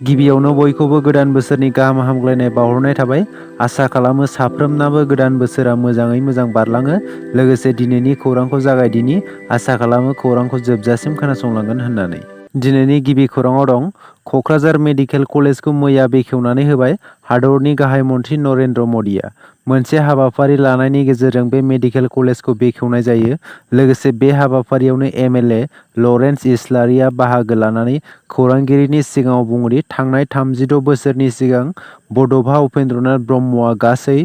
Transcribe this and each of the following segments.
गिबियावनो बयखौबो गोदान बोसोरनि गाहाम हामग्लायनाय बावहरनाय थाबाय। आसा खालामो साफ्रोमनाबो गोदान बोसोरा मोजाङै मोजां बारलाङो। लोगोसे दिनैनि खौरांखौ जागायदिनि। आसा खालामो खौरांखौ जोबजासिम खोनासंलांगोन होननानै। दिनैनि गिबि खौराङाव दं। क'क्राझार मेडिकेल कलेजखौ मैया बेखेवनानै होबाय हादरनि गाहाय मन्थ्रि नरेन्द्र मदिआ। मोनसे हाबाफारि लानायनि गेजेरजों बे मेडिकेल कलेजखौ बेखेवनाय जायो। लोगोसे बे हाबाफारियावनो एमएलए लरेन्स इस्लारिआ बाहागो लानानै खौरांगिरिनि सिगाङाव बुङोदि थांनाय 36 बोसोरनि सिगां बड'फा उपेन्द्रनाथ ब्रह्मआ गासै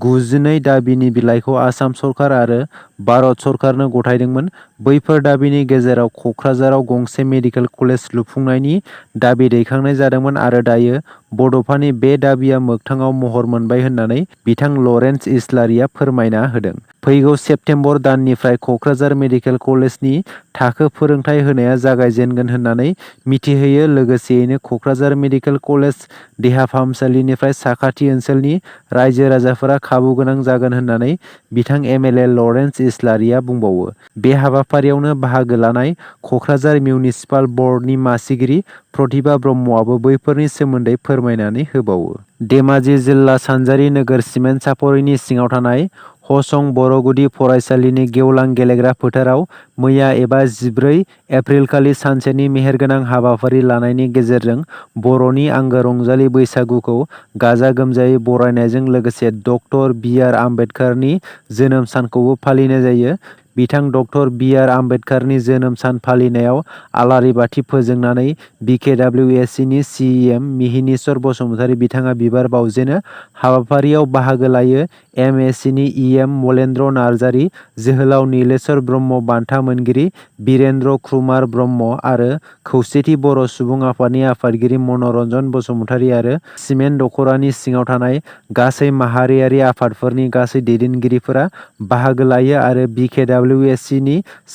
92 दाबिनि बिलाइखौ आसाम सरकार आरो भारत सरकारनो गथायदोंमोन। बैफोर दाबिनि गेजेराव क'क्राझाराव गंसे मेडिकेल कलेज लुफुंनायनि दाबि दैखांनाय जादोंमोन आरो दायो बड'फानि बे दाबिया मोगथाङाव महर मोनबाय होननानै बिथां लरेन्स इस्लारिआ फोरमायना होदों। फैगौ सेप्तेम्बर दाननिफ्राय क'क्राझार मेडिकेल कलेजनि थाखो फोरोंथाय होनाया जागायजेनगोन होननानै मिथिहोयो। लोगोसेयैनो क'क्राझार मेडिकेल कलेज देहा फाहामसालिनिफ्राय साखाथि ओनसोलनि रायजो राजाफोरा खाबु गोनां जागोन होननानै बिथां एमएलए लरेन्स इस्लारिआ बुंबावो। बे हाबाफारियावनो बाहागो लानाय क'क्राझार मिउनिसिपाल बर्डनि मासिगिरि प्रतिभा ब्रह्मआबो बैफोरनि सोमोन्दै फोरमायनानै होबावो। धेमाजि जिल्ला सानजारि नोगोर सिमेन्ट सापरिनि सिङाव थानाय हसं बरगुदि फरायसालिनि गेवलां गेलेग्रा फोथाराव मैया एबा 14 एप्रिलखालि सानसेनि मेहेरगोनां हाबाफारि लानायनि गेजेरजों बर'नि आंगो रंजालि बैसागुखौ गाजा गोमजायै बरायनायजों लोगोसे डक्टर बि.आर. आम्बेदकारनि जोनोम सानखौबो फालिनाय जायो। बिथां डक्टर बि.आर. आम्बेदकारनि जोनोम सान फालिनायाव आलारि बाथि फोजोंनानै बिकेडब्लिउएसि सिइएम मिहिनीश्वर बसुमतारी बिथाङा बिबार बावजेनो। हाबाफारियाव बाहागो लायो एमएसिनि इएम मलेन्द्र नार्जारि, जोहोलाव नीलेश्वर ब्रह्म बान्था मोनगिरि बिरेन्द्र कुमार ब्रह्म आरो खौसेथि बर' सुबुं आफादनि आफादगिरि मनरन्जन बसुमतारी आरो सिमेन्ट दख'रानि सिङाव थानाय गासै माहारियारि आफादफोरनि गासै दैदेनगिरिफोरा बाहागो लायो आरो बिकेडब्लिउएसि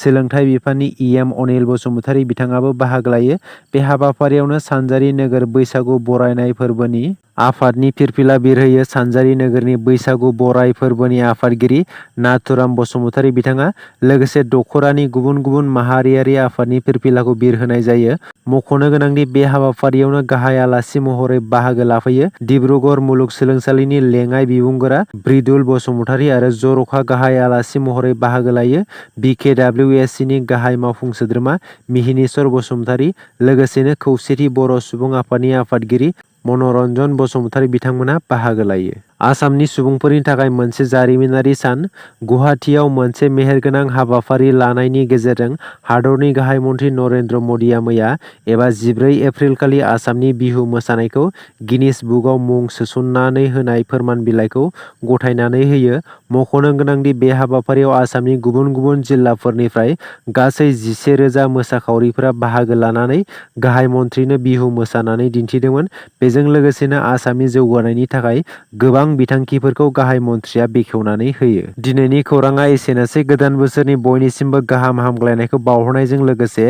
सोलोंथाइ बिफाननि इएम अनिल बसुमतारी बिथाङाबो बाहागो लायो। बे हाबाफारियावनो सानजारि नोगोर बैसागु बरायनाय फोरबोनि आफादनि फिरफिला बिरहोयो सानजारि नोगोरनि बैसागु बराय फोरबोनि आफादगिरि नाथुराम बसुमतारी बिथाङा। लोगोसे दख'रानि गुबुन गुबुन माहारियारि आफादनि फिरफिलाखौ बिरहोनाय जायो। मख'नो गोनांदि बे हाबाफारियावनो गाहाय आलासि महरै बाहागो लाफैयो डिब्रुगड़ मुलुगसोलोंसालिनि लेङाइ बिबुंगोरा ब्रिदुल बसुमतारी आरो जर'खा गाहाय आलासि महरै बाहागो लायो बिकेडब्लिउएसि गाहाय मावफुं सोद्रोमा मिहिनीश्वर बसुमतारी। लोगोसेनो खौसेथि बर' सुबुं आफादनि आफादगिरि मनरन्जन बसुमतारी बिथांमोना बाहागो लायो। आसामनि सुबुंफोरनि थाखाय मोनसे जारिमिनारि सान। गुवाहाटीआव मोनसे मेहेरगोनां हाबाफारि लानायनि गेजेरजों हादरनि गाहाय मन्थ्रि नरेन्द्र मदिआ मैया एबा 14 एप्रिलखालि आसामनि बिहु मोसानायखौ गिनिज बुकआव मुं सोसननानै होनाय फोरमान बिलाइखौ गथायनानै होयो। मख'नो गोनांदि बे हाबाफारियाव आसामनि गुबुन गुबुन जिल्लाफोरनिफ्राय गासै 11,000 मोसाखावरिफोरा बाहागो लानानै गाहाय मन्थ्रिनो बिहु मोसानानै दिन्थिदोंमोन। बेजों लोगोसेनो आसामनि जौगानायनि थाखाय गोबां बिथांखिफोरखौ गाहाय मन्थ्रिया बेखेवनानै होयो। दिनैनि खौराङा एसेनोसै। गोदान बोसोरनि बयनिसिमबो गाहाम हामग्लायनायखौ बावहरनायजों लोगोसे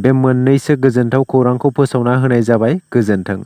बे मोननैसो गोजोनथाव खौरांखौ फोसावना होनाय जाबाय। गोजोन्थों।